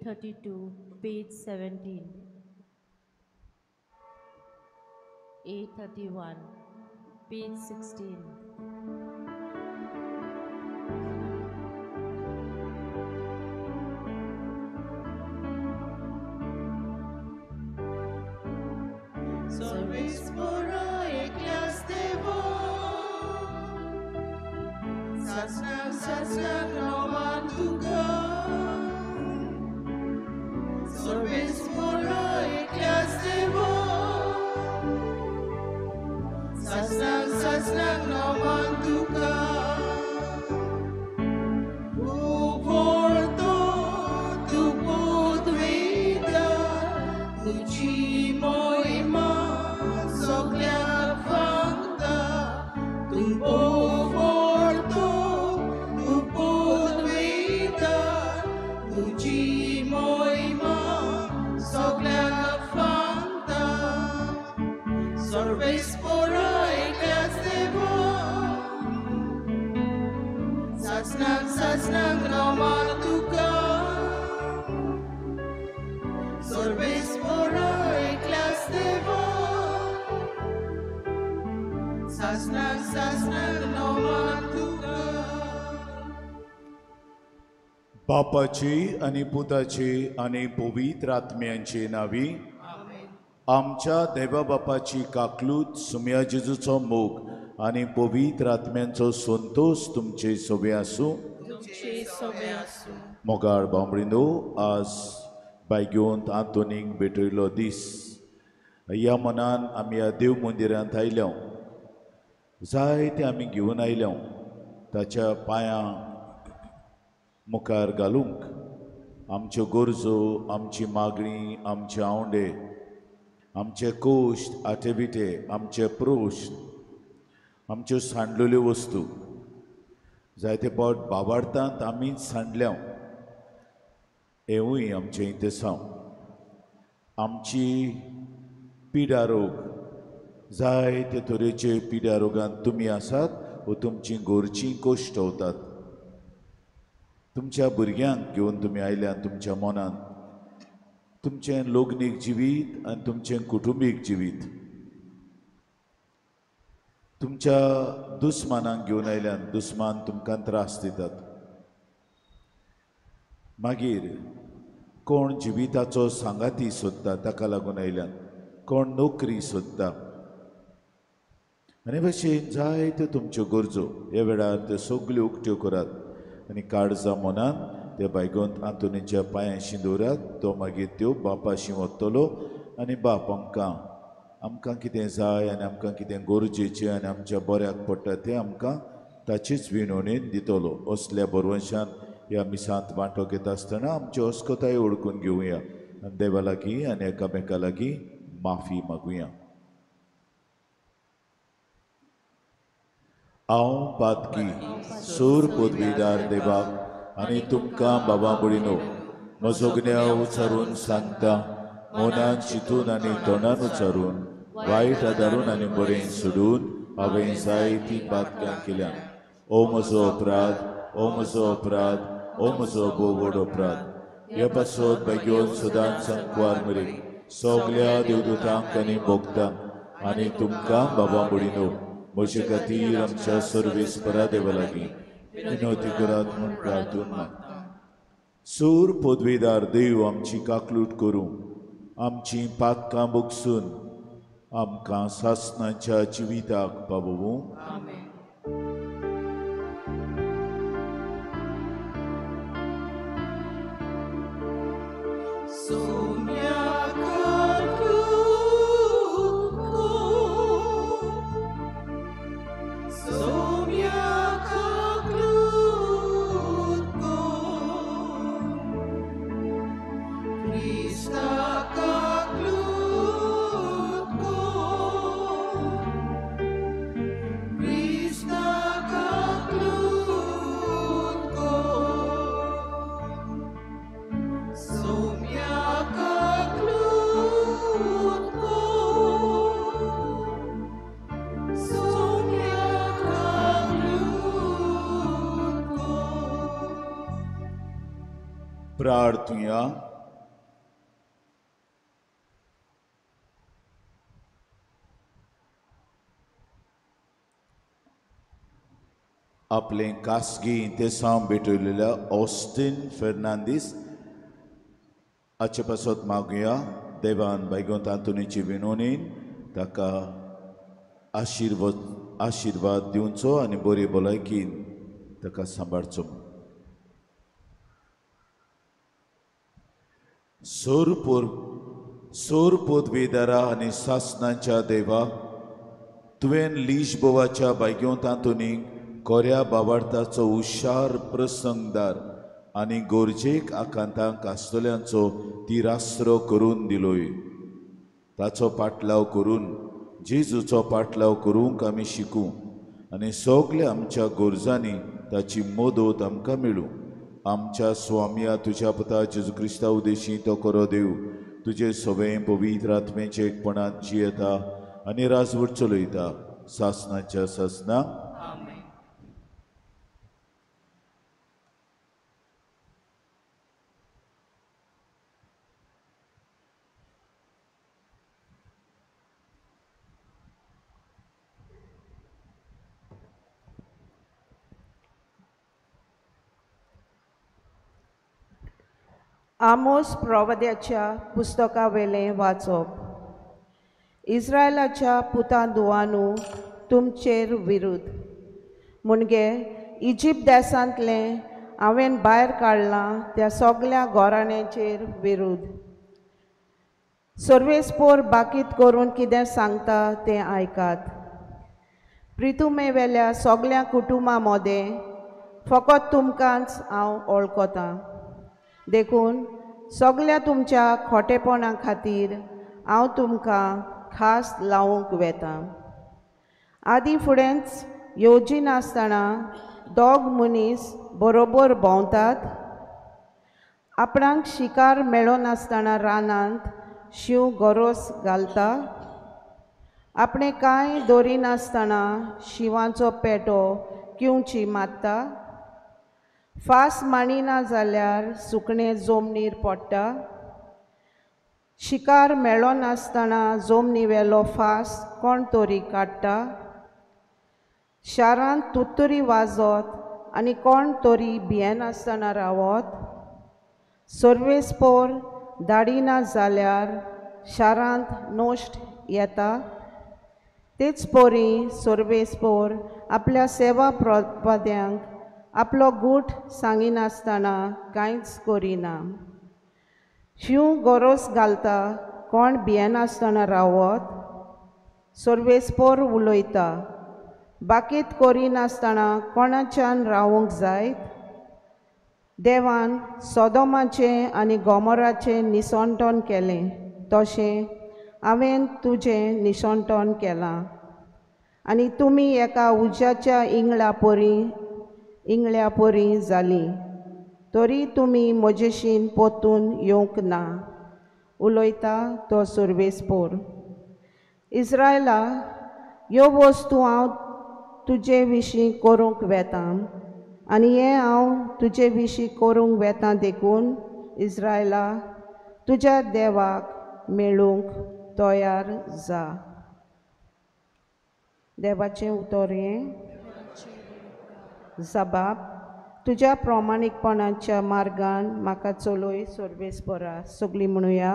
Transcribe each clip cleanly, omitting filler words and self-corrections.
832, page 17. 831, page 16. Service एकल्यास देवा सासनाक सासनाक नोमान तुका सर्वेस पोरा एकल्यास देवा सासनाक सासनाक नोमान तुका उभोळतो तूं पोदवेता तुजी मोहिमा सगळ्याक फांगता तूं पोवळतो तूं पोदवेता तुजी मोहिमा सगळ्याक फांगता सर्वेस पोरा एकल्याच देवा सासनाक सासनाक नोमान तुका सर्वेस पोरा एकल्याच देवा सासनाक सासनाक नोमान तुका. बापाची आनी पुताची आनी पवित्र आत्म्यांची नावी आमच्या देवा बापाची काकलूत सुम्या जेजूचो मोग आनी पवित्र आत्म्यांचो संतोष तुमचे सोबे आसूं. मोगाळ बांबडीनो, आज बायगेवंत आंतोनीक भेटयलो दीस. ह्या मनान आमी ह्या देव मंदिरांत आयल्या, जायते आमी घेवन आयल्या ताच्या पांयां मुखार घालूंक आमच्यो गरजो, आमची मागणी, आमचे आंवडे, आमचे कोश्ट आटेबिटे, आमचे प्रश्न, आमच्यो सांडलेल्यो वस्तू जायते फावट बाबार्थांत आमीच सांडल्या. हेंवूय आमचें इंतेसांव. आमची पिडा रोग, जायते तरेचे पिड्या रोगांत तुमी आसात वो तुमची गोरचीं कोश्टवतात. तुमच्या भुरग्यांक घेवन तुमी आयल्यात तुमच्या मनांत तुमचें लग्नीक जिवीत आनी तुमचें कुटुंबीक जिवीत, तुमच्या दुस्मानांक घेवन आयल्यान, दुस्मान तुमकां त्रास दितात. मागीर कोण जिविताचो सांगाती सोदता ताका लागून आयल्यान, कोण नोकरी सोदता, आनी भशेन जायत्यो तुमच्यो गरजो ह्या वेळार त्यो सगल्यो उक्त्यो करात आनी काळजा मनान त्या बायगोंत आंतोनीच्या पांयांशी दवरात. तो मागीर त्यो बापाशी वतलो आनी बाप आमकां आमकां कितें जाय आनी आमकां कितें गरजेचें आनी आमच्या बऱ्याक पडटा तें आमकां ताचेच विनवणेन दितलो. असल्या बरवंशान ह्या मिसांत वांटो घेता आसतना आमच्यो अस्कताय ओळखून घेवया आनी देवा लागीं आनी एकामेका लागीं माफी मागुया. हांव पातकी सूर पदवीदार देवाक आनी तुमकां बाबा भयणीनो म्हजो गुन्यांव उचारून सांगता, मनान चिंतून आनी तोंडान उचारून, वायट आदारून आनी बरें सोडून हांवें जायतीं पातकां केल्यात. ओ म्हजो अपराध, ओ म्हजो अपराध, ओ म्हजो भोव व्हड अपराध. हे पासत बेगीन सदांच संकवार मरे सगल्या देवदूतांक आनी भोगतांक आनी तुमकां बाबा भयणीनो म्हजे खातीर आमच्या सर्वेस परादेवा लागीं विनवती करात म्हूण प्रार्थून मागता. सूर पदवीदार देव आमची काकलूट करूं, आमची पातकां बोगसून आमकां सासणाच्या जिविताक पावोवूं. प्रार्थुया. आपलें खासगी इंतेसांव भेटयलेल्या ऑस्टीन फेर्नांदीस हाचे पासत मागुया. देवान बायगोंत आंतोनीची विनोनीन ताका आशिर्वाद दिवचो आनी बरी भलायकीन ताका सांबाळचो. सोर पदवीदारा आनी सासनाच्या देवा, तुवें लिशबोवाच्या बायगोंत आंतोनीक कोऱ्या बावार्थाचो हुशार प्रसंगदार आनी गरजेक आकांतांक आसतल्यांचो तिरास्रो करून दिलोय. ताचो पाटलाव करून जेजूचो पाटलाव करूंक आमी शिकूं आनी सगल्या आमच्या गरजांनी ताची मदत आमकां मेळूं. आमच्या स्वामया तुज्या पुता जेजू क्रिस्ता उदेशी तो करो देव तुजे सवें पवित्र आत्म्याचे एकपणांत जियेता आनी राजवट चलयता सासनाच्या सासना. आमोस प्रवाद्याच्या पुस्तकावेलें वाचप. इस्रायलाच्या पुतां दुवानू तुमचेर विरुद्ध म्हणजे इजिप्त देशांतलें हांवें भायर काडलां त्या सगल्या घराण्यांचेर विरुद्ध. सर्वेस्पोर बाकीत करून कितें सांगता तें आयकात. प्रितुमेवेल्या सगल्या कुटुंबां मदें फकत तुमकांच हांव वळखतां, देखून सगल्या तुमच्या खोटेपणा खातीर हांव तुमकां खास लावंक वेता. आदी फुडेंच येवजिनासतना दोग मनीस बरोबर भोंवतात. आपणाक शिकार मेळनासतना रानांत शींव गरोस घालता. आपणें कांय दवरिनासतना शिंवाचो पेटो किंवची मारता. फास मांडिना जाल्यार सुकणें जमनीर पडटा. शिकार मेळनासतना जमनी वेलो फास कोण तरी काडटा. शारांत तुत्तुरी वाजत आनी कोण तरी भियेनासतना रावत. सर्वेस्पोर धाडिना जाल्यार शारांत नश्ट येता. तेच परी सर्वेस्पोर आपल्या सेवा प्रपद्यांक आपलो गूट सांगिनासतना कांयच करिना. शींव गरोस घालता, कोण भियेनासतना रावत. सर्वेस्पोर उलयता, बाकीत करिनासतना कोणाच्यान रावूंक जायत. देवान सोदोमाचें आनी गोमोराचें निसणटण केलें तशें हांवें तुजें निसणटण केलां आनी तुमी एका उज्याच्या इंगळ्या परी जालीं, तरी तुमी म्हजेशीन पोतून येवंक ना, उलयता तो सर्वेस्पोर. इस्रायला, ह्यो वस्तू हांव तुजे विशीं करूंक वेतां आनी हें हांव तुजे विशीं करूंक वेतां, देखून इस्रायला तुज्या देवाक मेळूंक तयार जा. देवाचें उतर हें. जबाब, तुज्या प्रामाणीकपणाच्या मार्गान म्हाका चलय सर्वेस्पोरा. सगळीं म्हणुया,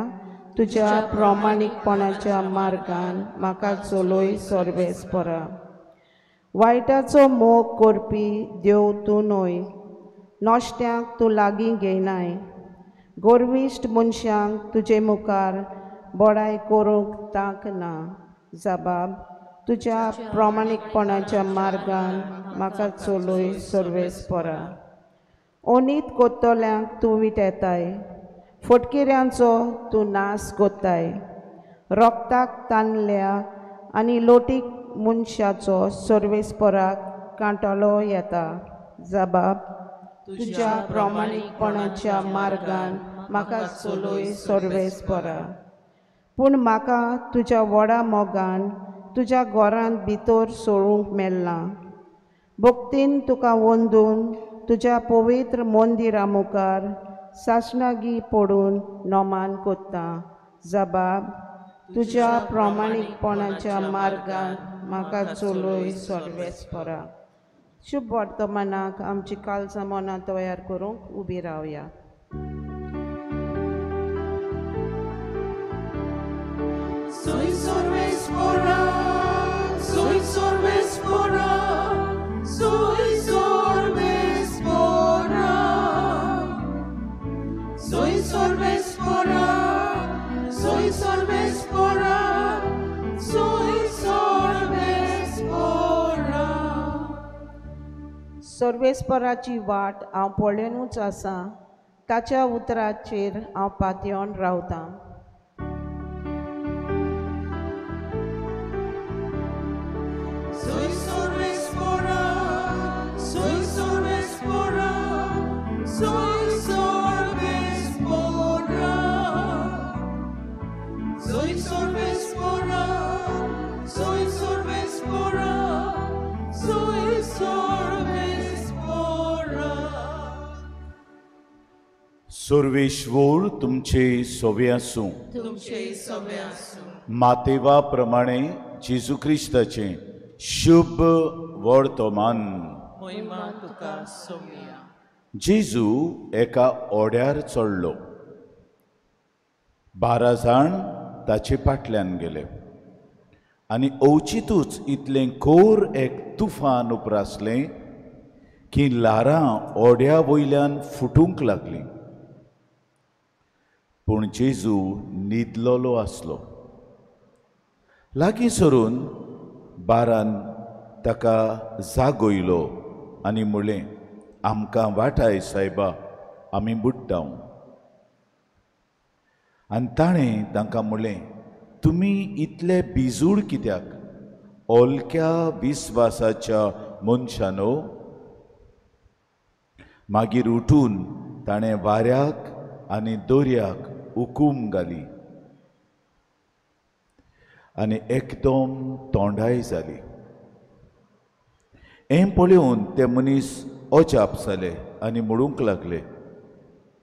तुज्या प्रामाणीकपणाच्या मार्गान म्हाका चलय सर्वेस्पोरा. वायटाचो मोग करपी देव तूं न्हय, नश्ट्यांक तूं लागीं घेयनाय. गोरविश्ट मनशांक तुजे मुखार बडाय करूंक तांक ना. जबाब, तुज्या प्रामाणीकपणाच्या मार्गान म्हाका चलय सर्वेस्पोरा. अनीत कोत्तल्यांक तूं विटेताय, फटकिऱ्यांचो तूं नाश कोत्ताय. रोगताक ताणल्या आनी लोटीक मनशाचो सर्वेस्पोराक कांटलो येता. जबाब, तुज्या प्रामाणीकपणाच्या मार्गान म्हाका चलय सर्वेस्पोरा. पूण म्हाका तुज्या व्हडा मोगान तुज्या घरांत भितर सोडूंक मेळ्ळां. भक्तीन तुका वंदून तुज्या पवित्र मंदिरा मुखार सासणागी पडून नमान कोत्ता. जबाब, तुज्या प्रामाणीकपणाच्या मार्गान म्हाका चलय सर्वेस्पोरा. शुभ वर्तमानाक आमची काळजां मनां तयार करूंक उबी रावया. Soy sorvespora, soy sorvespora, soy sorvespora. Soy sorvespora, soy sorvespora, soy sorvespora. सर्वेस्पराची वाट हांव पळयनूच आसा, ताच्या उतराचेर हांव पातयेवन रावतां. Soy sorvespora, soy sorvespora, soy sorvespora. Soy sorvespora, soy sorvespora, soy sorvespora. Sarveshwar तुमचे सोवे आसूं. तुमचे सोवे आसूं. मातेवा प्रमाणे जेजू क्रिस्ताचें शुभ वर्तमान. मोहिमा तुका सोमिया. जेजू एका ओड्यार चडलो. 12 जाण ताचे फाटल्यान गेले आनी अवचितूच इतलें खोर एक तुफान उप्रासलें की ल्हारां ओड्या वयल्यान फुटूंक लागलीं. पूण जेजू न्हिदलोलो आसलो. लागीं सरून 12 ताका जागयलो आनी म्हणलें, आमकां वाटाय सायबा, आमी बुडटा. आनी ताणें तांकां म्हणलें, तुमी इतले बिजूड कित्याक, ओलक्या विस्वासाच्या मनशानो? मागीर उठून ताणें वाऱ्याक आनी दर्याक हुकूम घाली आनी एकदम तोंडाय जाली. हें पळोवन ते मनीस अजाप जाले आनी म्हणूंक लागले,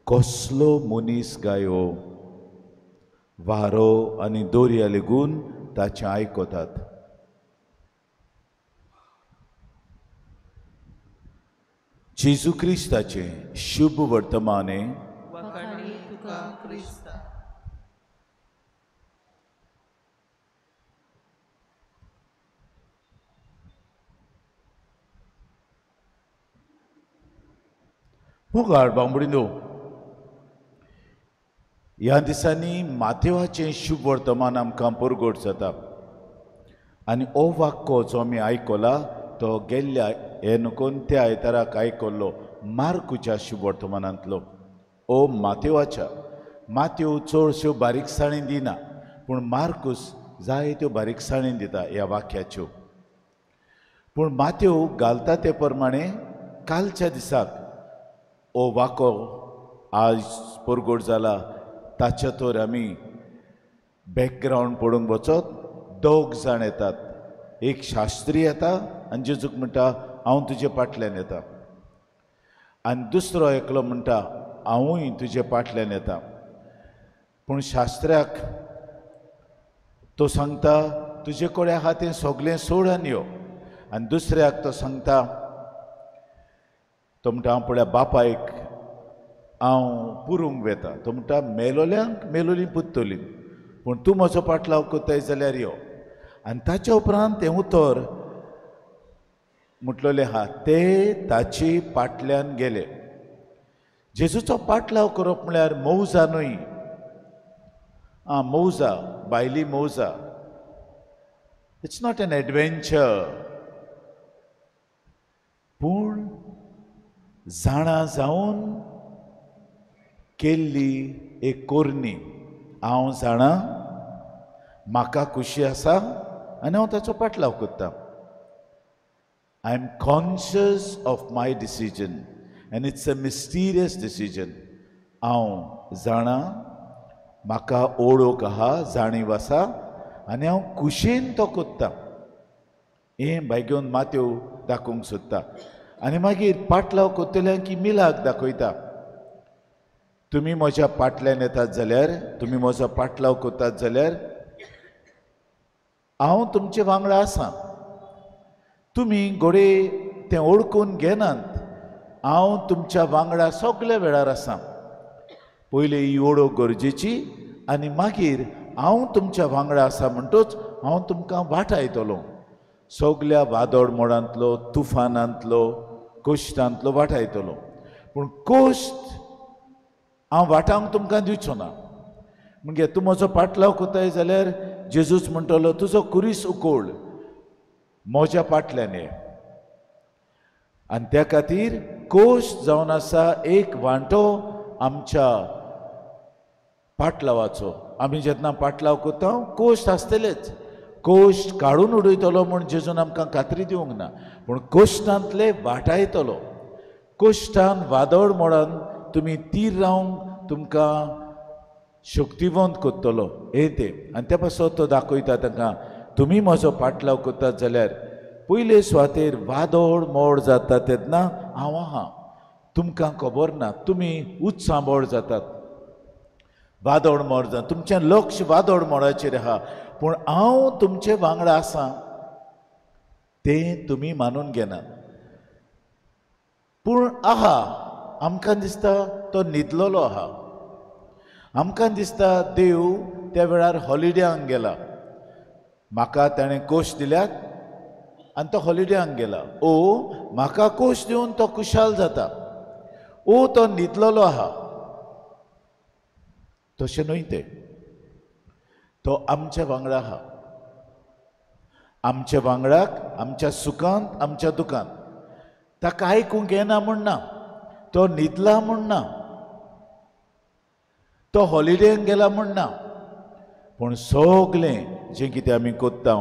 कसलो मनीस काय हो, वारो आनी दर्या लेगून ताचें आयकतात. जेजू क्रिस्ताचें शुभ वर्तमान. वाखाणी तुका क्रिस्ता. मोगाळ बांबडीनो, ह्या दिसांनी मातेवाचें शुभ वर्तमान आमकां परगट जाता आनी हो वाक्को जो आमी आयकला तो गेल्ल्या हे नको त्या आयताराक आयकल्लो मार्कुच्या शुभ वर्तमानांतलो. ओ मातेवाच्या मात्यो चडश्यो बारीकसाणी दिना, पूण मार्कूस जायत्यो बारीकसाणी दिता ह्या वाक्याच्यो. पूण मात्यो घालता ते प्रमाणे कालच्या दिसाक ओ वाको आज परगट जाला ताच्या तर आमी बॅकग्रावंड पळोवंक वचत 2 जाण येतात. एक शास्त्री येता आनी जेजूक म्हणटा हांव तुजे फाटल्यान येता, आनी दुसरो एकलो म्हणटा हांवूय तुजे फाटल्यान येता. पूण शास्त्र्याक तो सांगता तुजे कडेन आहा तें सगळें सोड आनी यो, आनी दुसऱ्याक तो सांगता, तो म्हणटा हांव पळया बापायक हांव पुरूंक वेता. तो म्हणटा मेलोल्यांक मेलोली पुत्तली, पूण तूं म्हजो पाटलाव कोत्ताय जाल्यार यो. आनी ताच्या उपरांत तें उतर म्हटलेलें आहा, ते ताचे फाटल्यान गेले. जेजूचो पाटलाव करप म्हळ्यार मौजा न्हय. आं, मौजा, भायली मौजा, it's not an adventure. पूण जाणा जावन केल्ली एक कोरणी. हांव जाणा, म्हाका खुशी आसा आनी हांव ताचो पाटलाव करता. I am conscious of my decision and it's a mysterious decision. हांव जाणा, म्हाका ओळख आहा, जाणीव आसा आनी हांव खुशयेन तो करता. हें भायगेवन मात्यो दाखोवंक सोदता आनी मागीर पाटलाव करतल्यांक की मिलाक दाखयता. तुमी म्हज्या पाटल्यान येतात जाल्यार, तुमी म्हजो पाटलाव करतात जाल्यार हांव तुमचे वांगडा आसा. तुमी घडये तें ओळखून घेनात. हांव तुमच्या वांगडा सगल्या वेळार आसा. पयलीं ही ओळख गरजेची आनी मागीर हांव तुमच्या वांगडा आसा म्हणटूच हांव तुमकां वाटायतलो. सगल्या वादळ मोडांतलो, तुफानांतलो, कश्टांतलो वाटायतलो. पूण कश्ट हांव वाटावंक तुमकां दिवचो ना. म्हणजे तूं म्हजो पाटलाव कोताय जाल्यार जेजूच म्हणटलो तुजो कुरीस उकोळ, म्हज्या पाटल्यान ये. आनी त्या खातीर कश्ट जावन आसा एक वांटो आमच्या पाटलावाचो. आमी जेन्ना पाटलाव करता कश्ट आसतलेच. कश्ट काडून उडयतलो म्हूण जेजून आमकां खात्री दिवंक ना, पूण कश्टांतले वाटायतलो. कश्टान वादळ मोडान तुमी तीर रावंक तुमकां शक्तिवंत करतलो हें तें. आनी त्या पासत तो दाखयता तांकां तुमी म्हजो पाटलाव करतात जाल्यार पयले सुवातेर वादळ मोड जाता तेन्ना हांव आहा, तुमकां खबर ना, तुमी उत्सांबळ जातात, वादळ मोड जाता, तुमचें लक्ष वादळ मोडाचेर आहा, पूण हांव तुमचे वांगडा आसा तें तुमी मानून घेनात. पूण आहा आमकां दिसता तो न्हिदलेलो आहा, आमकां दिसता देव त्या वेळार हॉलिडेंक गेला, म्हाका ताणें कोश दिल्यात आनी तो हॉलिडेंक गेला, ओ म्हाका कोश दिवन तो खुशाल जाता, ओ तो न्हिदलेलो आहा. तशें न्हय तें, तो आमच्या वांगडा आहा, आमच्या वांगडाक, आमच्या सुखांत, आमच्या दुखांत. ताका आयकूंक येना म्हूण ना, तो न्हिदला म्हूण ना, तो हॉलिडेंक गेला म्हूण ना, पूण सगलें जें कितें आमी कोत्ता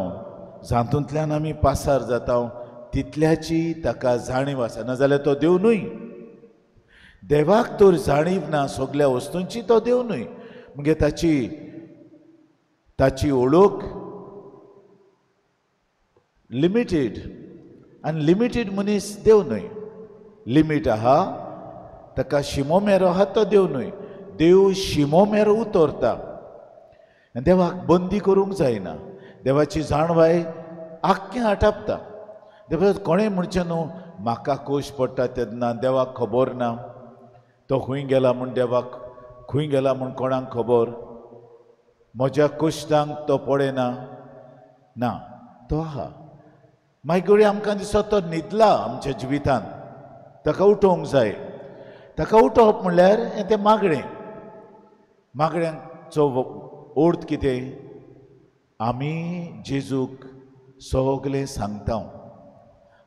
जातूंतल्यान आमी पासार जाता तितल्याची ताका जाणीव आसा. नाजाल्यार तो देव न्हय. देवाक तर जाणीव ना सगल्या वस्तूंची, तो देव न्हय. म्हणजे ताची ताची ओळख लिमिटेड, आनी लिमिटेड मनीस देव न्हय. लिमीट आहा, ताका शिमो मेरो आहा, तो देव न्हय. देव शिमो मेरो उतरता आनी देवाक बंदी करूंक जायना. देवाची जाणवाय आख्खें आटापता. देवा कोणें म्हणचें न्हू म्हाका कोश पडटा तेन्ना देवाक खबर ना, तो खंय गेला म्हूण, देवाक खंय गेला म्हूण कोणाक खबर, म्हज्या कश्टांक तो पळयना ना, तो आहा. मागीर आमकां दिसता तो न्हिदला आमच्या जिवितांत, ताका उठोवंक जाय. ताका उठोवप म्हणल्यार हें तें मागणें. मागण्यांचो अर्थ कितें? आमी जेजूक सगलें सांगता,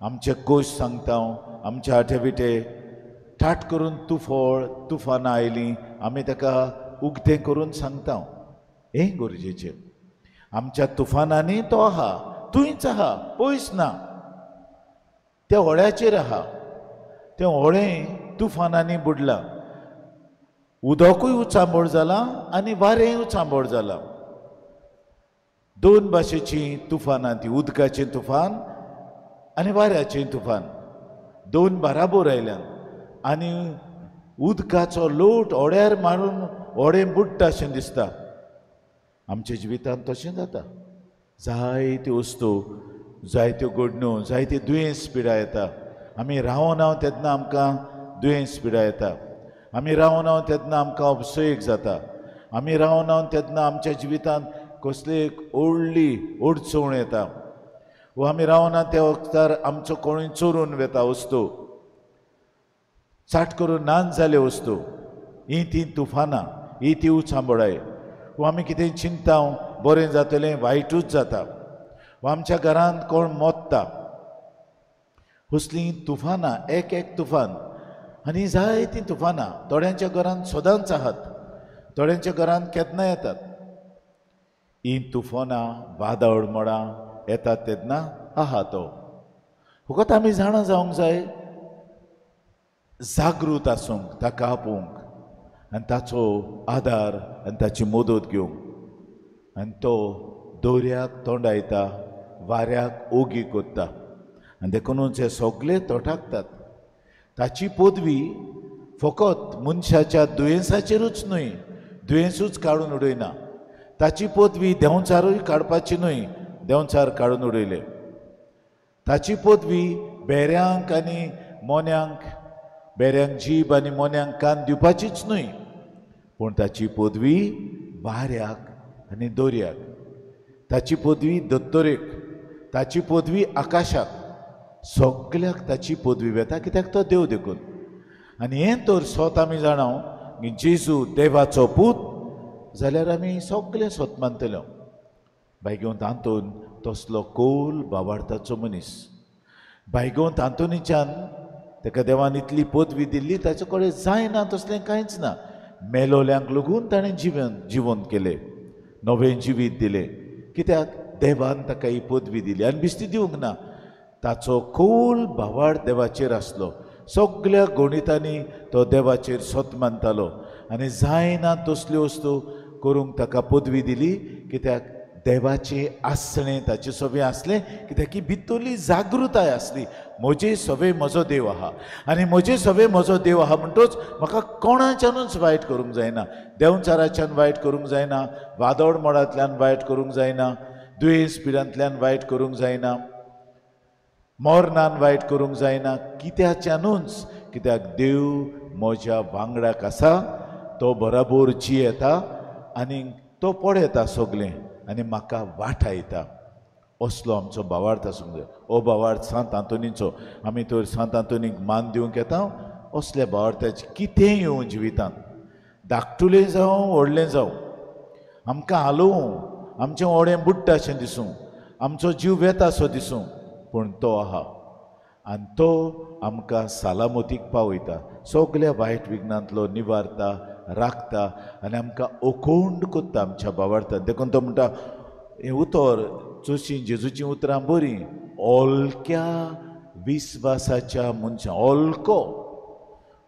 आमचे कोश सांगता, आमचे आठे विटे ठाट करून तुफळ तुफानां आयलीं आमी ताका उगतें करून सांगता. हें गरजेचें. आमच्या तुफानांनी तो आहा, थंयच आहा, पयस ना, त्या होळ्याचेर आहा. तें होळें तुफानांनी बुडलां, उदकूय उचांबळ जालां आनी वारेंय उचांबळ जालां. दोन भाशेचीं तुफानां ती, उदकाचें तुफान आनी वाऱ्याचें तुफान, दोन बाराबोर आयल्यान आनी उदकाचो लोट होड्यार मारून होडें बुडटा अशें दिसता. आमच्या जिवितांत तशें जाता. जायत्यो वस्तू, जायत्यो घडण्यो, जायते दुयेंस पिडा येता. आमी रावना तेन्ना आमकां दुयेंस पिडा येता, आमी रावना तेन्ना आमकां अपसयक जाता, आमी रावना तेन्ना आमच्या जिवितांत कसली एक व्हडली अडचण येता, वो आमी रावना त्या वखदार आमचो कोणूय चोरून वेता वस्तू, चाट करून नान जाल्यो वस्तू. ही ती तुफानां, ही ती उचांबळाय. वो आमी कितें चिंता बरें जातलें, वायटूच जाता. वो आमच्या घरांत कोण मोत्ता. असलीं तुफानां, एक एक तुफान आनी जायतीं तुफानां थोड्यांच्या घरांत सदांच आहात, थोड्यांच्या घरांत केन्ना येतात. ही तुफानां वादळ मोडां येतात तेन्ना आहा तो. फकत आमी जाणा जावंक जाय, जागृत आसूंक, ताका आपोवंक आनी ताचो आदार आनी ताची मदत घेवंक. आनी तो दर्याक तोंडायता, वाऱ्याक ओगी कोत्ता आनी देखूनच हे सगळे तोटाकतात. ताची पदवी फकत मनशाच्या दुयेंसाचेरूच न्हय, दुयेंसूच काडून उडयना. ताची पदवी देंवचारूय काडपाची न्हय, देंवचार काडून उडयले. ताची पदवी बेऱ्यांक आनी मोन्यांक, बेऱ्यांक जीब आनी मोन्यांक कान दिवपाचीच न्हय, पूण ताची पदवी वाऱ्याक आनी दर्याक, ताची पदवी दोतोरेक, ताची पदवी आकाशाक, सगल्याक ताची पदवी वेता, कित्याक तो देव देखून. आनी हें तर सोत आमी जाणाव की जेजू देवाचो पूत जाल्यार आमी सगलें सोत मानतले. बायगोंत आंतोन तसलो कोल बावार्थाचो मनीस. बायगोंत आंतोनीच्यान ताका देवान इतली पदवी दिल्ली, ताचे कडेन जायना तसलें कांयच ना. मेलोल्यांक लागून ताणें जिवन केलें, नवें जिवीत दिलें, कित्याक देवान ताका ही पदवी दिली आनी बिस्ती दिवंक ना. ताचो खोल भावार्थ देवाचेर आसलो, सगल्या गणितांनी तो देवाचेर सत मानतालो आनी जायना तसल्यो वस्तू करूंक ताका पदवी दिली, कित्याक देवाचें आसणें ताचें सगळें आसलें, कित्याक की भितरली जागृताय आसली, म्हजे सगळें म्हजो देव आहा आनी म्हजे सगळें म्हजो देव आहा म्हणटोच म्हाका कोणाच्यानूच वायट करूंक जायना, देंवचाराच्यान वायट करूंक जायना, वादळ मोडांतल्यान वायट करूंक जायना, दुयेंस पिडांतल्यान वायट करूंक जायना, मरणान वायट करूंक जायना, कित्याच्यानूच, कित्याक देव म्हज्या वांगडाक आसा, तो बराबर जियेता आनी तो पळयता सगळें आनी म्हाका वाटायता. असलो आमचो भावार्थ आसूंक जाय. हो भावार्थ सांत आंतोनीचो. आमी तर सांत आंतोनीक मान दिवंक येता. असल्या भावार्थाचें कितेंय येवं जिवितांत, धाकटुलें जावं व्हडलें जावं, आमकां हालोवं, आमचें ओडें बुडटा अशें दिसूं, आमचो जीव वेता असो दिसूं, पूण तो आहा आनी तो आमकां सालामतीक पावयता, सगल्या वायट विघ्नांतलो निवारता, राखता आनी आमकां ओखोंड कोत्ता आमच्या भावार्थान. देखून तो म्हणटा हें उतर चडशीं जेजूचीं उतरां बरीं, ओलक्या विस्वासाच्या मनशां, ओलको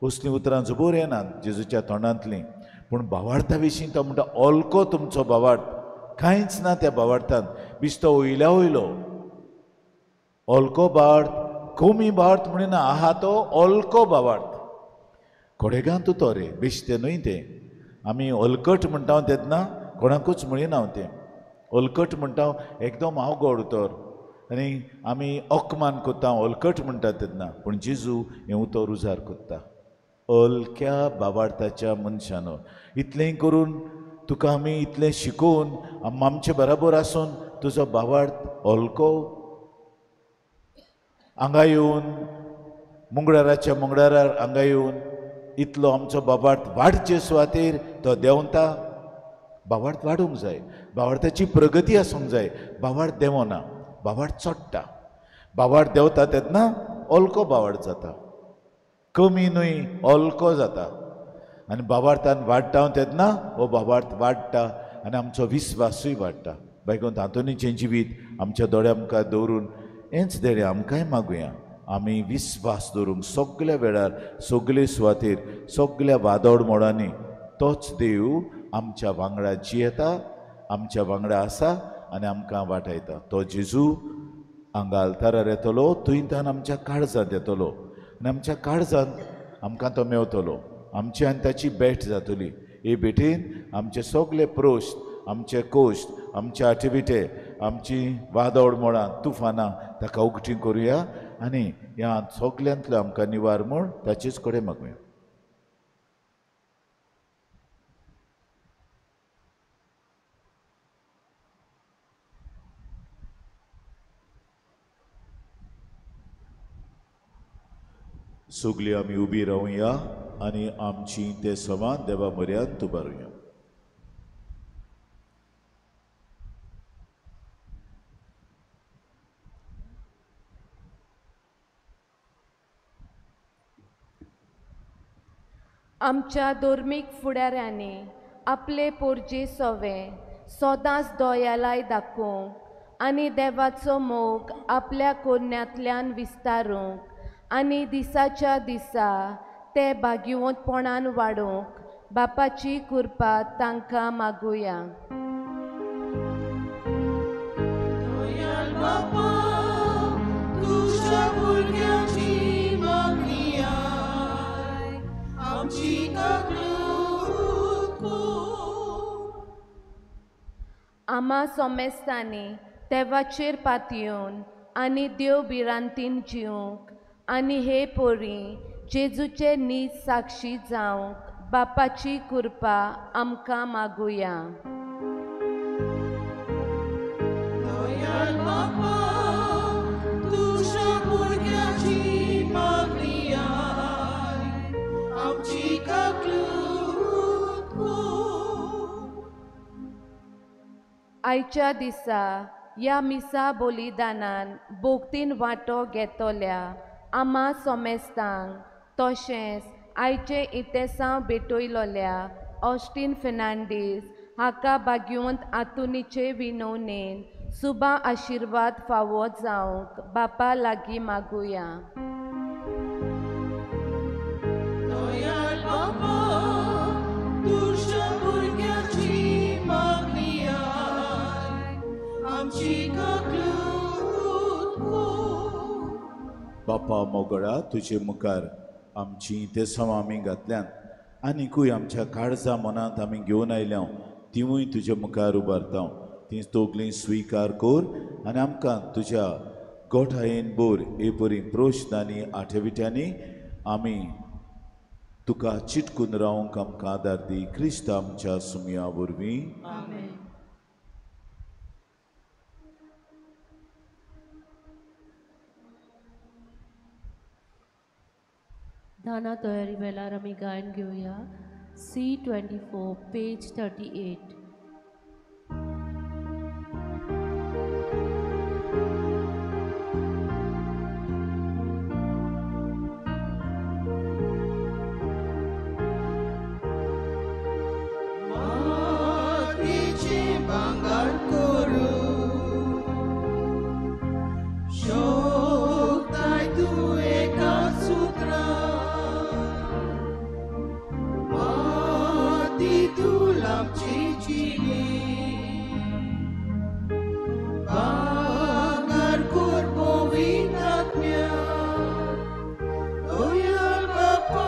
असलीं उतरां जबर येनात जेजूच्या तोंडांतलीं, पूण भावार्था विशीं तो म्हणटा ओलको तुमचो भावार्थ, कांयच ना त्या भावार्थान, बिस्तो वयल्या वयलो ओलको भावार्थ, कमी भावार्थ म्हणिना, आहा तो ओलको भावार्थ. कोडेगांत तो रे बेश्तें न्हय तें. आमी ओलकट म्हणटा तेन्ना कोणाकूच म्हणिना तें ओलकट म्हणटा, एकदम अवघड उतर आनी आमी अकमान कोत्ता ओलकट म्हणटा तेन्ना, पूण जेजू हें उतर उजार कोत्ता ओलक्या भावार्थाच्या मनशानो. इतलें करून तुका आमी इतलें शिकोवन आमचे बराबर आसून तुजो भावार्थ ओलको हांगा येवन मुंगडाराच्या मुंगडारार हांगा येवन इतलो आमचो भावार्थ वाडचे सुवातेर तो देंवता. भावार्थ वाडूंक जाय, भावार्थाची प्रगती आसूंक जाय. भावार्थ देंवना, भावार्थ चडटा. भावार्थ देंवता तेन्ना ओलको भावार्थ जाता, कमी न्हय ओलको जाता. आनी भावार्थान वाडटा तेन्ना हो भावार्थ वाडटा आनी आमचो विस्वासूय वाडटा. बायगोंत आंतोनीचें जिवीत आमच्या दोळ्या मुखार दवरून हेंच देणें आमकांय मागुया, आमी विस्वास दवरूंक सगल्या वेळार, सगले सुवातेर, सगल्या वादळ मोडांनी तोच देव आमच्या वांगडा जियेता, आमच्या वांगडा आसा आनी आमकां वाटायता. तो जेजू हांगा आल्तारार येतलो, थंयच्यान आमच्या काळजांत येतलो आनी आमच्या काळजांत आमकां तो मेवतलो. आमची आनी ताची भेट जातली. हे भेटेन आमचे सगले प्रश्न, आमचे कोश्ट, आमचे आठविटे, आमची वादळ मोडां, तुफानां ताका उगटी करुया आनी ह्या सगल्यांतलो आमकां निवार म्हूण ताचेच कडेन मागुया. सगळीं आमी उबी रावया आनी आमची ते समान देवा म्हऱ्यांत उबारुया. आमच्या धर्मीक फुडाऱ्यांनी आपले पोरजे सोवे सदांच दोयालाय दाखोवंक आनी देवाचो मोग आपल्या कोन्यांतल्यान विस्तारूंक आनी दिसाच्या दिसा ते भाग्यवंतपणान वाडोवंक बापाची कृपा तांकां मागुया. आमा सोमेस्तांनी देवाचेर पातयेवन आनी देव भिरांतीन जिवंक आनी हे पोरी जेजूचे नीज साक्षी जावंक बापाची कृपा आमकां मागुया. दयाळ बापा तुज्या भुरग्याची मागणी आयक, आमची काकलूत कर. आयच्या दिसा ह्या मिसा बलिदानान भोगतीन वांटो घेतल्या आमा सोमेस्तांक तशेंच आयचें इतेसांव भेटयलोल्या ऑस्टीन फेर्नांडीस हाका भाग्यवंत आंतोनीचे विनवणेन सुबा आशिर्वाद फावो जावंक बापा लागीं मागुया. दयाळ बापा तुज्या भुरग्याची मागणी आयक, आमची काकलूत कर. बापा मोगळा, तुजे मुखार आमची तेसांव आमी घातल्यान आनिकूय आमच्या काळजा मनांत आमी घेवन आयल्या तिवूय तुजे मुखार उबारता. ती तोगली स्विकार कर आनी आमकां तुज्या गोठायेन बोर हे परी प्रश्न आनी आठविट्यांनी आमी तुका चिटकून रावंक आमकां आदार दी. क्रिस्त आमच्या सुमया वरवीं. दाना तयारी वेळार आमी गायन घेवया. C24 page 38. मातयेचें भांगर करूं शकताय तूं एका सुत्रान, माती तूं आमची जिणी भांगर कर पवित्र आत्म्यान. दयाळ बापा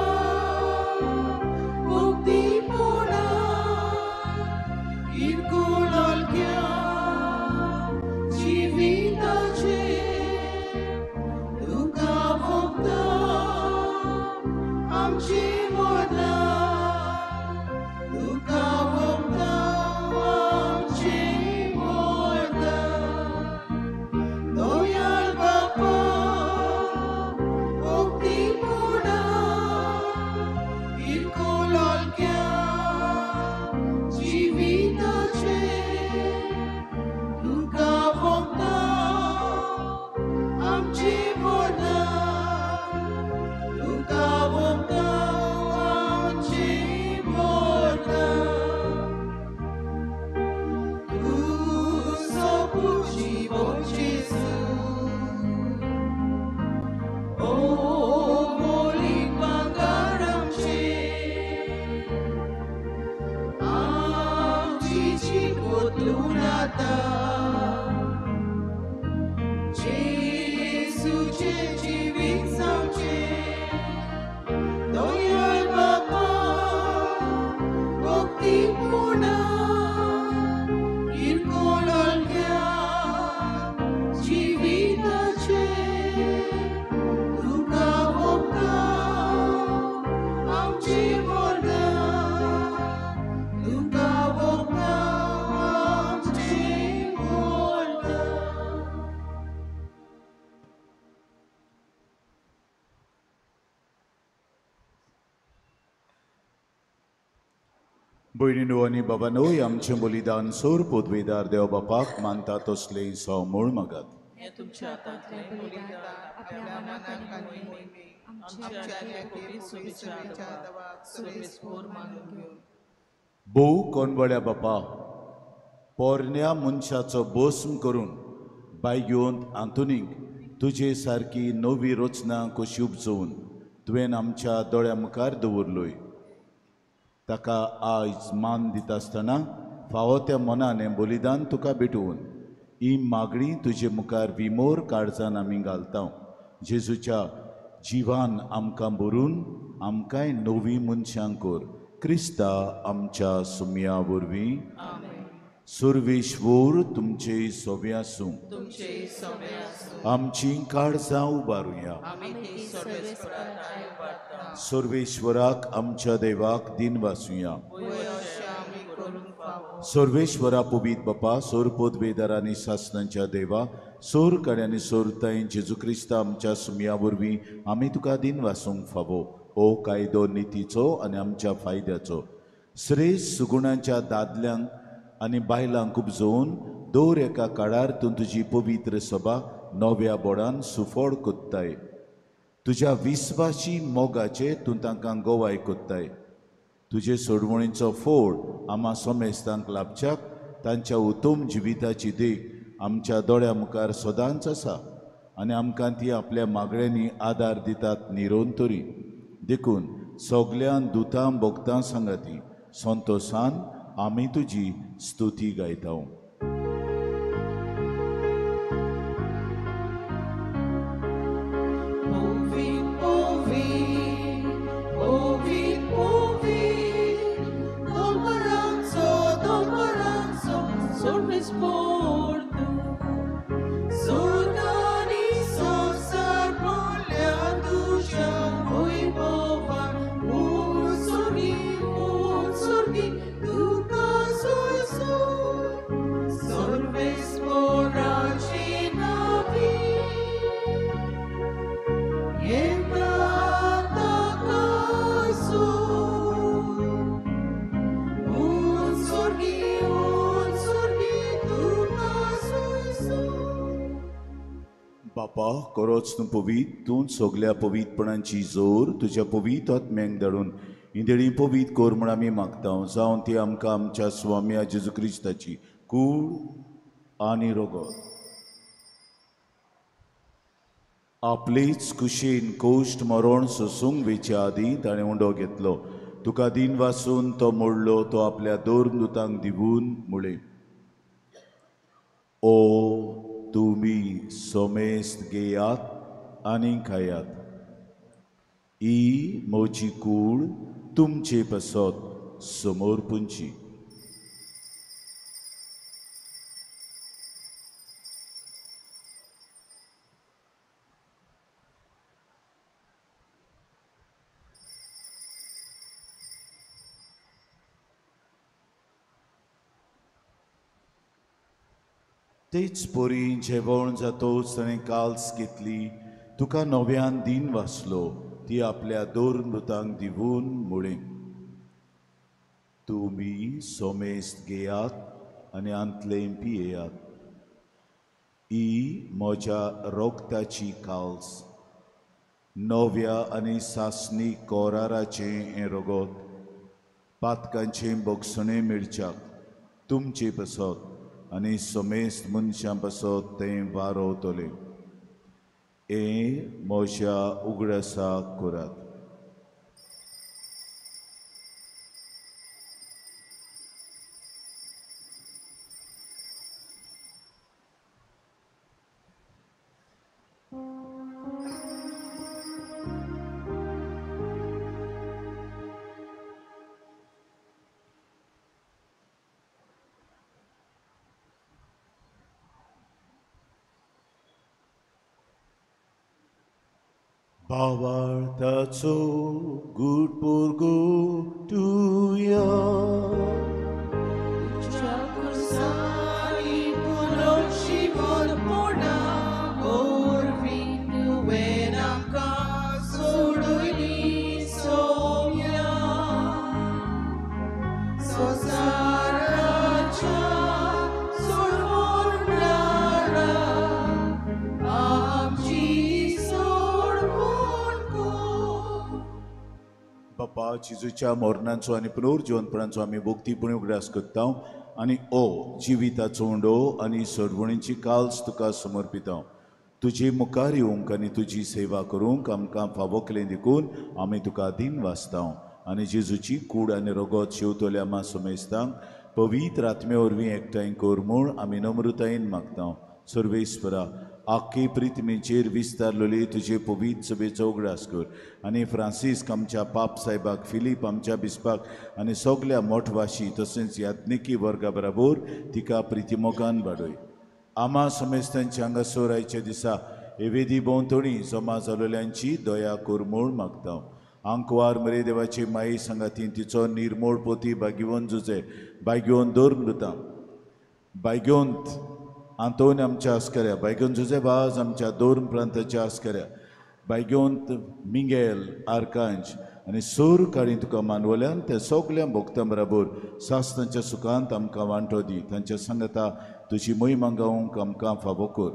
मुक्तीपणा किरकोळ हलक्या जिविताचेर तुका भोगता आमची वरदान, तुका भोगता आमची वरदान. दयाळ बापा मुक्तीपणा किरकोळ हलक्या जिविताचेर तुका भोगता आमची वरदान, तुका भोगता आमची वरदान. तूं सोपूत जिवन जेजू, ओ मोलीक भांगर आमचें, आमची जीण बदलून आतां जेजूचें जिवीत जावचें. दयाळ बापा मुक्तीपणा किरकोळ हलक्या जिविताचेर तुका भोगता आमची वरदान, तुका भोगता आमची वरदान. भयणीनो आनी बाबानो, आमचें बलिदान सोर पदवेदार देव बापाक मानता तसलें सवमूळ मागात. हें तुमच्या हातांतलें बलिदान आपल्या मनाक आनी मोहिमेक आमच्या आनी कोबी सुबेच्या देवाक सुरवेस्पोर मानून घेवन. भोव कोणबळ्या बापा, पोरण्या मनशाचो भस्म करून बायगेवंत आंतोनीक तुजे सारकी नवी रचना कशी उपजोवन तुवें आमच्या दोळ्या मुखार दवरलोय. ताका आयज मान दिता आसतना फावो त्या मनान हें बलिदान तुका भेटोवन ही मागणी तुजे मुखार विमोर काळजान आमी घालता. जेजूच्या जिवान आमकां भरून आमकांय नवी मनशां कर. क्रिस्ता आमच्या सुमया वरवीं. आमेन. सुर्वेश्वर तुमचे सोबे आसूं. आमची काळजां उबारुया. सर्वेश्वराक आमच्या देवाक दिन वासुया. सर्वेश्वरा पवित बापा, सोर पदवेदार आनी सासनांच्या देवा, सोर काड्यांनी सोरताय जेजू क्रिस्ता आमच्या सुमया वरवीं आमी तुका दिन वासूंक फावो. ओ कायदो नितीचो आनी आमच्या फायद्याचो श्रेश्ठ सुगुणांच्या दादल्यांक आनी बायलांक उपजोवन दर एका काळार तूं तुजी पवित्र सभा नव्या बोडान सुफळ कोत्ताय. तुज्या विस्वाशी मोगाचे तूं तांकां गोवाय कोत्ताय. तुजे सोडवणीचो फोड आमा समेस्तांक लाभच्याक तांच्या उत्तम जिविताची देख आमच्या दोळ्या मुखार सदांच आसा आनी आमकां ती आपल्या मागण्यांनी आदार दितात निरोन तरी. देखून सगल्यान दुतां भोगतां सांगाती संतोसान आमी तुजी स्तुती गायता. बापा, करोच तूं पवीत, तूं सगल्या पवीतपणांची जोर तुज्या पवीत आत्म्यांक धाडून इंदळी पवीत कोर म्हूण आमी मागता. जावन ती आमकां आमच्या स्वाम्या जेजू क्रिस्ताची कूड आनी रोगत आपलेच कुशीन कोश्ट मरण सोसूंक वेचे आदीं ताणें उंडो घेतलो. तुका दिन वासून तो मोडलो, तो आपल्या दोन दुतांक दिवून म्हळें, ओ तुमी सोमेस्त घेयात आनी खायात, ही म्हजी कूड तुमचे पासत समोर पुंची. तेच परी जेवण जातोच ताणें काल्स घेतली, तुका नव्यान दिन वाचलो, ती आपल्या दोन मृतांक दिवून म्हळें, तुमी सोमेस्त घेयात आनी आंतलें पियेयात, ही म्हज्या रोगताची काल्स, नव्या आनी सासणी कोराराचें हें रोगत, पातकांचें बोगसणें मेळच्याक तुमचे पासत आनी समेस्त मनशां पासत तें वारोवतलें. हें म्हज्या उगडासाक करात. भावार्थाचो गुड तुया बापा, जेजूच्या मरणाचो आनी पुनर्जिवनपणाचो आमी भक्तीपणी उगडास करता आनी ओ जिविताचो उंडो आनी सोडवणीची काल्स तुका समर्पिता. तुजे मुखार येवंक आनी तुजी सेवा करूंक आमकां फावो केलें देखून आमी तुका दिन वाचता आनी जेजूची कूड आनी रगत शेवतल्या आमा समेस्तांक पवित्र आत्मे वरवीं एकठांय कर म्हूण आमी नम्रतायेन मागता. सर्वेस्परा आख्खी प्रिथमीचेर विस्तारलेली तुजे पवित्र सभेचो उगडास कर आनी फ्रांसिस्क आमच्या पाप साहेबाक, फिलीप आमच्या बिस्पाक आनी सगल्या मोठवाशी तशेंच याज्ञिकी वर्गा बराबर तिका प्रितीमोगान वाडय. आमा समेस्तांच्या हांगासर आयच्या दिसा हे वेदी भोंवतणी जमा जालोल्यांची दया कर म्हूण मागता. आंकवार मरे देवाची माई सांगाती तिचो निर्मोळ पोती बागिवन जुजे, बागिवन दर मृता, बायगोंत आंतोन आमच्या आस्कऱ्या, बायगोन जुजे वाज आमच्या दोन प्रांताच्या आस्कऱ्या, बायगोंत मिंगेल आर्कांज आनी सूर काळी तुका मानवल्यान त्या सगल्या भोक्तां बराबर सासणाच्या सुखांत आमकां वांटो दी. तांच्या सांगता तुजी मोहिमा गावंक आमकां फावो कर.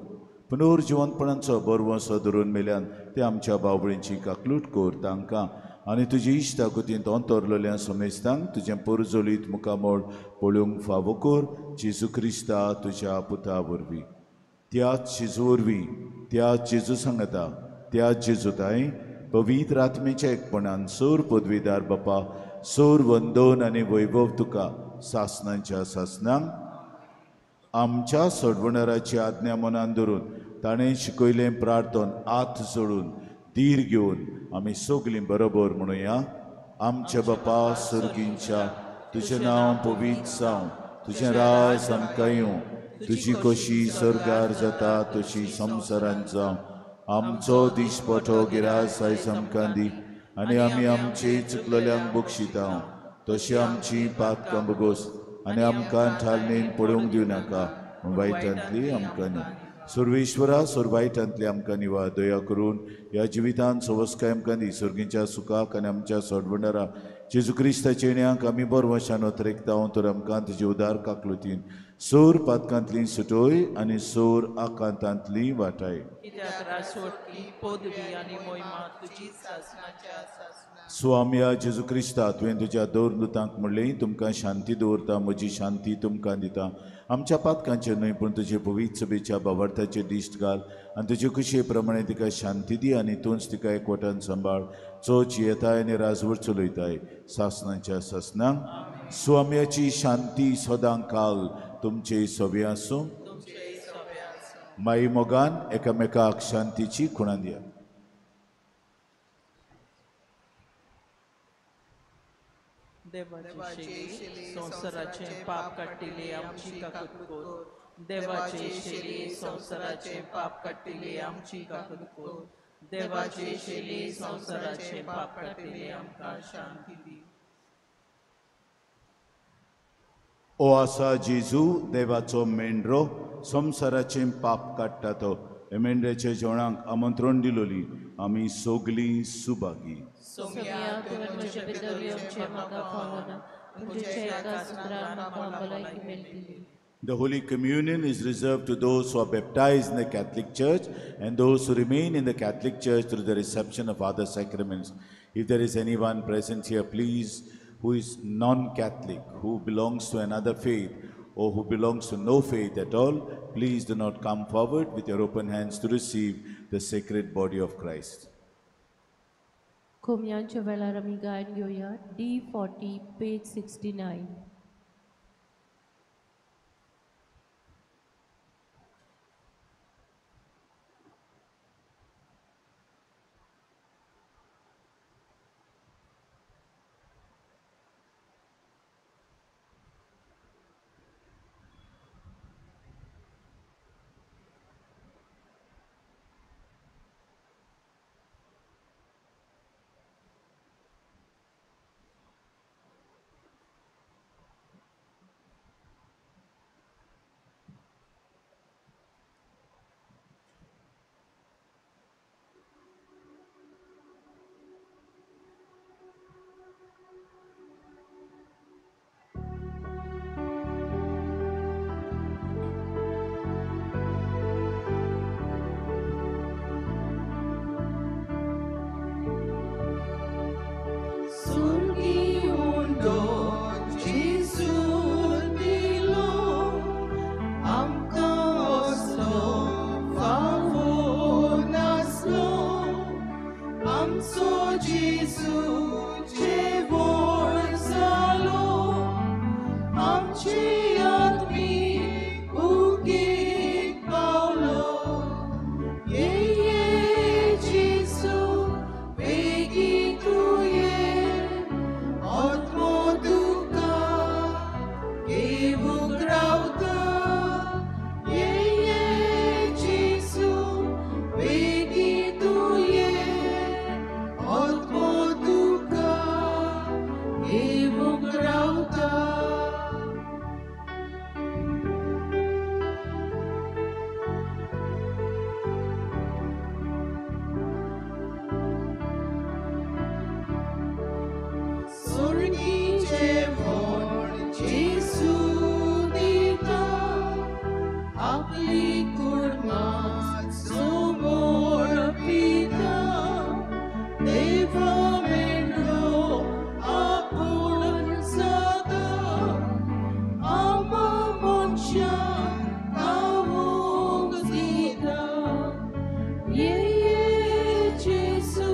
पुनर्जिवंतपणाचो बरवंसो धरून मेल्यान ते आमच्या बावळींची काकलूट कर तांकां आनी तुजी इश्टागतींत अंतरलेल्या समेस्तांक तुजें परजोलीत मुखामळ पळोवंक फावो कर. जेजू क्रिस्ता तुज्या पुता वरवीं, त्याच जेजू वरवीं, त्याच जेजू सांगता, त्याच जेजू ताई पवित्र आत्मेच्या एकपणान सोर पदवीदार बापा सोर वंदन आनी वैभव तुका सासणांच्या सासणांक. आमच्या सोडवणाराची आज्ञा मनान धरून ताणें शिकयलें प्रार्थन आत सोडून धीर घेवन आमी सगलीं बरोबर म्हणुया. आमच्या बापा सर्गींच्या, तुजें नांव पवित्र जावं, तुजें राज आमकां येवं, तुजी कशी सर्गार जाता तशी संवसारांत जावं. आमचो दिसपटो गिरास आयज आमकां दी आनी आमी आमचे चुकलेल्यांक बक्षिता तशी आमची पातकां बगोस आनी आमकां ठालणेन पडोवंक दिवं नाका, वायटांतली आमकां न्ही. सर्वेश्वरा सर्वायटांतली आमकां निवा दया करून ह्या जिवितांत सवस्काय आमकां दी. सर्गीच्या सुखाक आनी आमच्या सोडवणारा जेजू क्रिस्ताच्या येण्याक आमी बरवशान अतरेकता तर आमकां तुजे उदार काकलुतीन सोर पातकांतली सुटोय आनी सोर आकांतांतली वाटाय. स्वाम्या जेजू क्रिस्ता, तुवें तुज्या दोन दुतांक म्हणलें, तुमकां शांती दवरता, म्हजी शांती तुमकां दिता. आमच्या पातकांचेर न्हय पूण तुजे पवित्र सभेच्या बावार्थाचेर दिश्ट घाल आनी तुजे खुशये प्रमाणे तिका शांती दी आनी तूंच तिका एकवटान सांबाळ, चो जियेताय आनी राजवट चलयताय सासणाच्या सासणांक. स्वाम्याची शांती सदां काल तुमचे सवे आसूं. माई मोगान एकामेकाक शांतीची खुणां दिया. देवाचे शेली संवसाराचे पाप काडटिले आमची काकूत कर. देवाचे शेली संवसाराचे पाप काडटिले आमची काकूत कर. देवाचे शेली संवसाराचे पाप काडटिले आमकां शांती दी. ओ आसा जेजू देवाचो मेंढरो, संवसाराचें पाप काडटा तो. हे मेंढऱ्याच्या जेवणाक आमंत्रण दिलोली आमी सगलीं Subhagi. The Holy Communion is reserved to those who are baptized in the Catholic Church and those who remain in the Catholic Church through the reception of other sacraments. If there is anyone present here, please, who is non-Catholic, who belongs to another faith, or who belongs to no faith at all, please do not come forward with your open hands to receive the sacred body of Christ. खोमयांच्या वेळार आमी गायन घेवया D40 page 69. मनशाक खावंक दिता. ये ये जेजू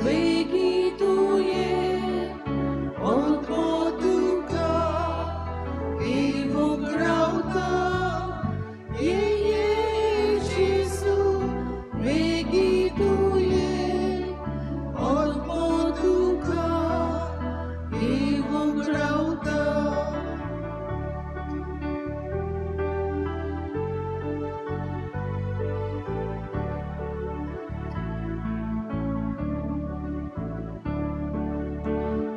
वेगीं तूं ये, आत्मो तुका घेवंक रावता. ये ये जेजू वेगीं तूं ये, आत्मो तुका घेवंक रावता.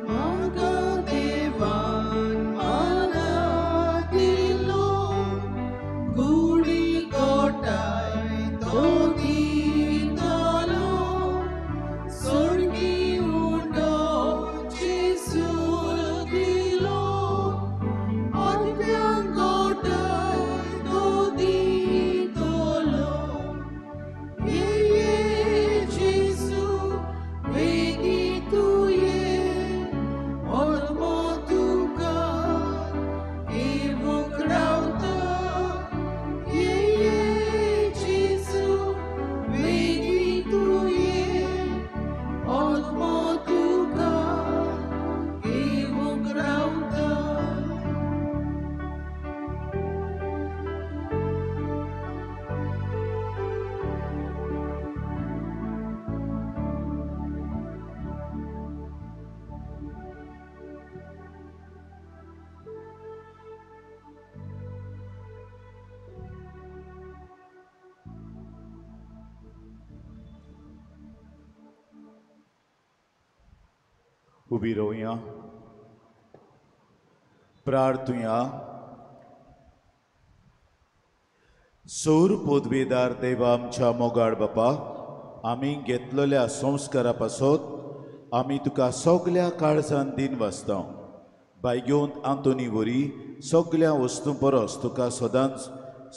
म्हाका देवान माना दिलो, गुडी गोठाय तो दितालो, स्वर्गी उंडो जेजून दिलो, आत्म्याक गोठाय तो दितलो. ये ये जेजू वेगीं तूं ये, आत्मो तुका घेवंक रावता. ये ये जेजू वेगीं तूं ये, आत्मो तुका घेवंक रावता. उबी रावया, प्रार्थुया. सौर पदवेदार देवा आमच्या मोगाळ बापा, आमी घेतलेल्या संस्कारा पासत आमी तुका सगल्या काळजान दिन वाचता. बायगेवंत आंतोनी वरी सगल्या वस्तूं परस तुका सदांच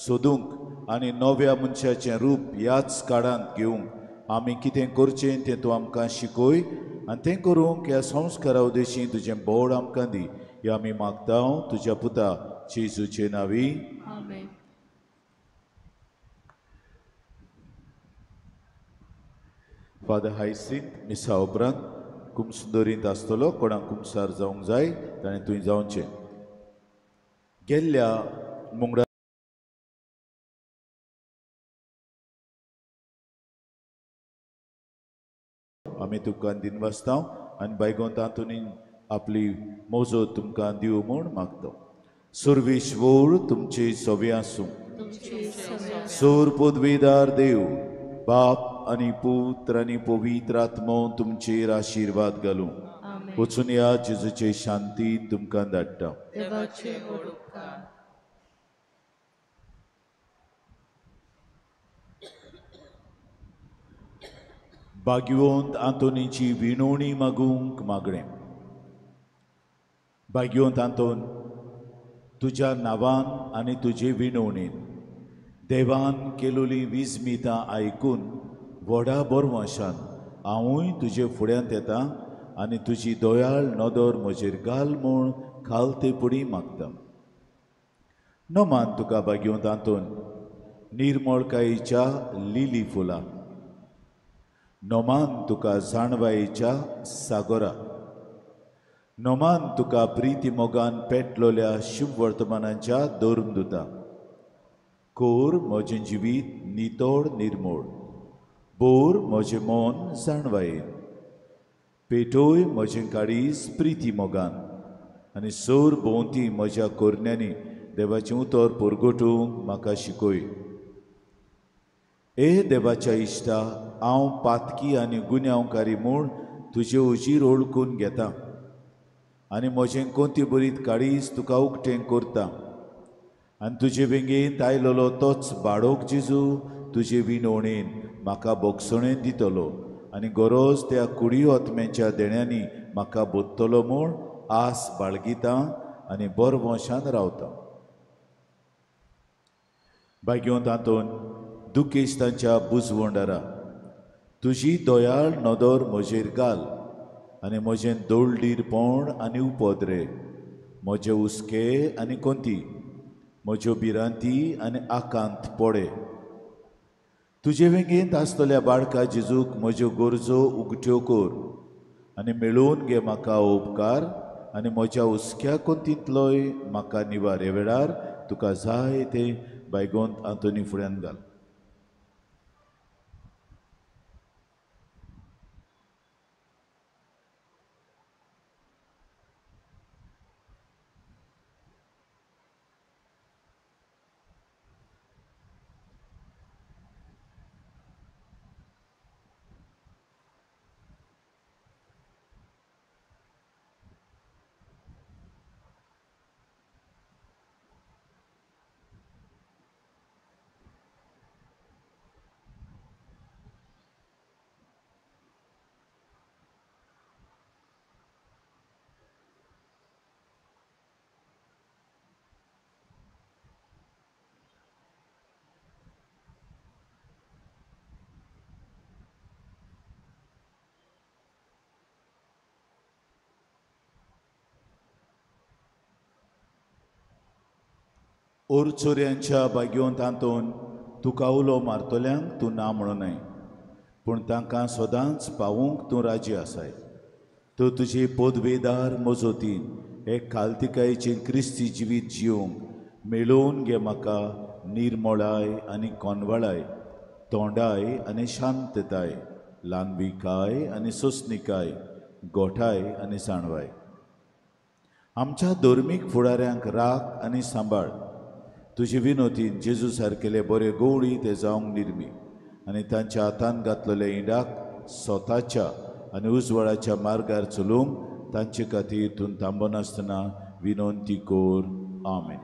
सोदूंक आनी नव्या मनशाचें रूप ह्याच काळांत घेवंक आमी कितें करचें तें तूं आमकां शिकय आनी तें करूंक ह्या संस्कारा उद्देशी तुजें बोड आमकां दी. हें आमी मागता तुज्या पुता जेजूचे नांवी. आमेन. फादर हायसिंत मिसा उपरांत कुमसुंदरींत आसतलो. कोणाक कुमसार जावंक जाय ताणें तुवें जावचें. गेल्ल्या मुंगडा आमी तुमकां दिन वाचता आनी बायगोंत आंतोनीन आपली मोजो तुमकां दिवं म्हूण मागता. सुर्वेश्वर तुमचे सवे आसूं. सोर पदवेदार देव बाप आनी पुत्र आनी पवित्र आत्मो तुमचेर आशिर्वाद घालूं. वचून ह्या जेजूचे शांती तुमकां धाडटा. देवाचे व्हड उपकार. भाग्यवंत आंतोनीची विणवणी मागूंक मागणें. भाग्यवंत आंतोन, तुज्या नांवान आनी तुजे विणवणेन देवान केलोली विस्मितां आयकून व्हडा बरवंशान हांवूय तुजे फुड्यांत येता आनी तुजी दयाळ नदर म्हजेर घाल म्हूण खालते पुडी मागता. नमान तुका भाग्यवंत आंतोन निर्मळकायेच्या लिली फुलां, नमान तुका जाणवायेच्या सागोरा, नमान तुका प्रिती मोगान पेटलोल्या शुभवर्तमानाच्या धर्मदुता. कोर म्हजें जिवीत नितोड निर्मोळ, बोर म्हजें मन जाणवायेन, पेटोय म्हजें काळीज प्रिती मोगान आनी सोर भोंवती म्हज्या कोरण्यांनी देवाचें उतर परगटूंक म्हाका शिकय. ए देवाच्या इश्टा, हांव पातकी आनी गुन्यांवकारी म्हूण तुजे उजीर ओळखून घेता आनी म्हजें कोंती बरीत काळीज तुका उकतें करता आनी तुजे वेंगेंत आयलोलो तोच बाळोक जेजू तुजे विनवणेन म्हाका बोगसणेन दितलो आनी गरज त्या कुडी आत्म्याच्या देण्यांनी म्हाका बोत्तलो म्हूण आस बाळगिता आनी बरवंशान रावता. भाग्यवंत आंतोन, दुखेस्तांच्या बुजवंडारा तुजी दयाळ नदर म्हजेर घाल आनी म्हजें दोळडीरपण आनी उपद्रे, म्हजे हुस्के आनी कोंती म्हज्यो भिरांती आनी आकांत पडे. तुजे वेंगेंत आसतल्या बाळका जेजूक म्हज्यो गरजो उगट्यो कर आनी मेळोवन घे म्हाका उपकार आनी म्हज्या हुस्क्या कोंतींतलोय म्हाका निवार. ह्या वेळार तुका जाय तें बायगोंत आंतोनी फुड्यान घाल. ओरचोऱ्यांच्या बागयोंत आंतोन तुका उलो मारतल्यांक तूं ना म्हणूनय, पूण तांकां सदांच पावूंक तूं राजी आसाय. तूं तुजी पदवेदार मजोतीन हे खालतिकायेचें क्रिस्ती जिवीत जिवंक मेळोवन घे म्हाका निर्मळाय आनी कोनवळाय, तोंडाय आनी शांतताय, ल्हानविकाय आनी सोंसणिकाय, गोठाय आनी जाणवाय. आमच्या धर्मीक फुडाऱ्यांक राख आनी सांबाळ. तुजे विनोतीन जेजू सारकेले बरे गवळी ते जावंक निर्मी आनी तांच्या हातान घातलेल्या इंडाक स्वताच्या आनी उजवाडाच्या मार्गार चलोवंक तांचे खातीर तूं थांबनासतना विनंती कर. आमेन.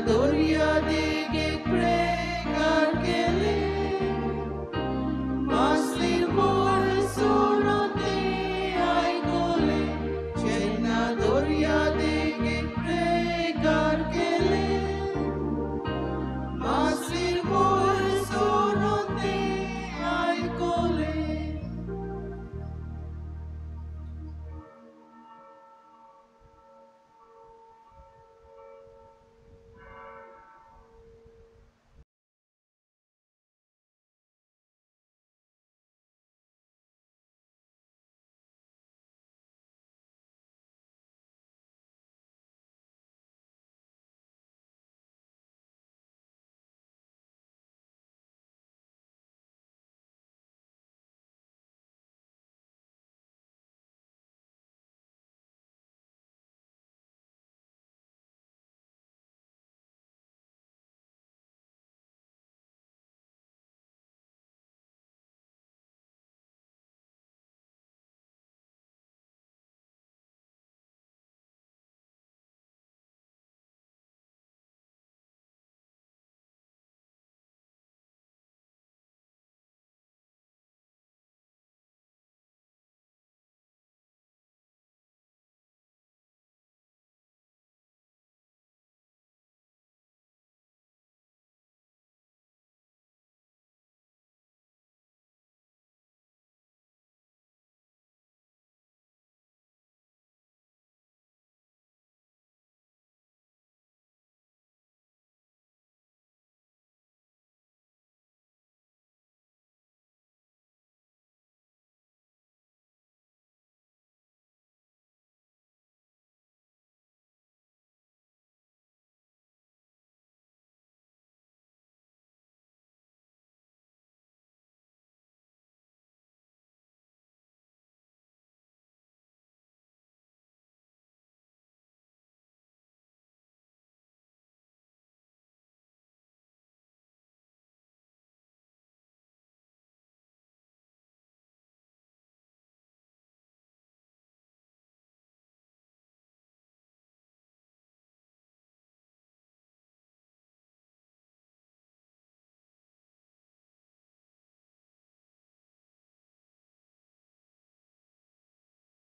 Doria de